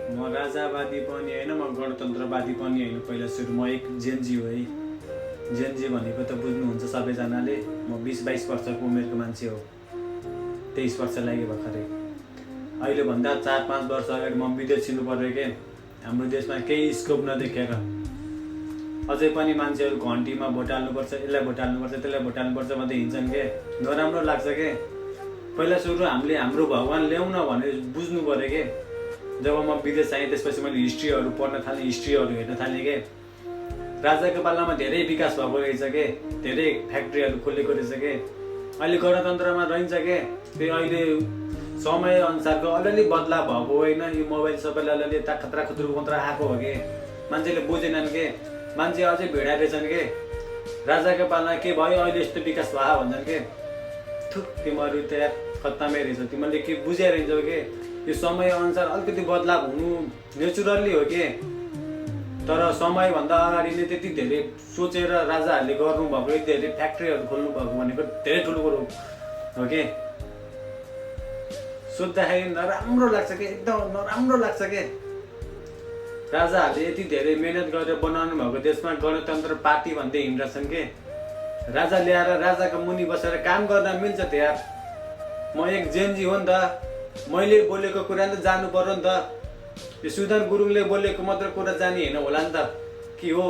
म राजावादी पनि होइन, म गणतन्त्रवादी पनि होइन। पहिला सुरु म एक जेनजी हो है। जेनजी भनेको त बुझ्नुहुन्छ सबैजनाले। म 20-22 वर्षको उमेरको मान्छे हो। 23 वर्ष लाग्यो भर्खरै। अहिलेभन्दा 4-5 वर्ष अगाडि म विदेश छिर्नु पऱ्यो के, हाम्रो देशमा केही स्कोप नदेखेर। अझै पनि मान्छेहरू घन्टीमा भोट हाल्नुपर्छ, यसलाई भोट हाल्नुपर्छ, त्यसलाई भोट हाल्नुपर्छ भन्दै हिँड्छन् के। नराम्रो लाग्छ के। पहिला सुरु हामीले हाम्रो भगवान् ल्याउन भनेर बुझ्नु पऱ्यो के। जब म विदेश आएँ त्यसपछि मैले हिस्ट्रीहरू पढ्न थालेँ, हिस्ट्रीहरू हेर्न थालेँ के। राजाको पालामा धेरै विकास भएको रहेछ के, धेरै फ्याक्ट्रीहरू खोलेको रहेछ के। अहिले गणतन्त्रमा रहन्छ के। त्यो अहिले समयअनुसारको अलिअलि बदलाव भएको होइन। यो मोबाइल सबैलाई अलिअलि खतरा खतरा आएको हो कि मान्छेले बुझेनन् के। मान्छे अझै भिडाइरहेछन् के। राजाको पालामा के भयो, अहिले यस्तो विकास भयो भन्छन् के। थुक, तिमीहरू त खत्तमै रहेछ, तिमीले के बुझेर हिँड्छौ के। यो समयअनुसार अलिकति बदलाव हुनु नेचुरल्ली हो के। तर समयभन्दा अगाडि नै त्यति धेरै सोचेर राजाहरूले गर्नुभएको, यति धेरै फ्याक्ट्रीहरू खोल्नु भएको भनेको धेरै ठुलो कुरो हो के। सोच्दाखेरि नराम्रो लाग्छ कि, एकदम नराम्रो लाग्छ के। राजाहरूले यति धेरै मेहनत गरेर बनाउनु भएको देशमा गणतन्त्र पार्टी भन्दै हिँड्छन् के। राजा ल्याएर राजाको मुनि बसेर काम गर्न मिल्छ त यार। म एक जेनजी हो नि त। मैले बोलेको कुरा नि त जानु पर्यो नि त। यो सुदन गुरुङले बोलेको मात्र कुरा जाने होइन होला नि त। कि हो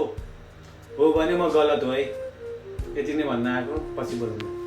भने म गलत हो है। यति नै भन्न आएको, पछि बोलौँ।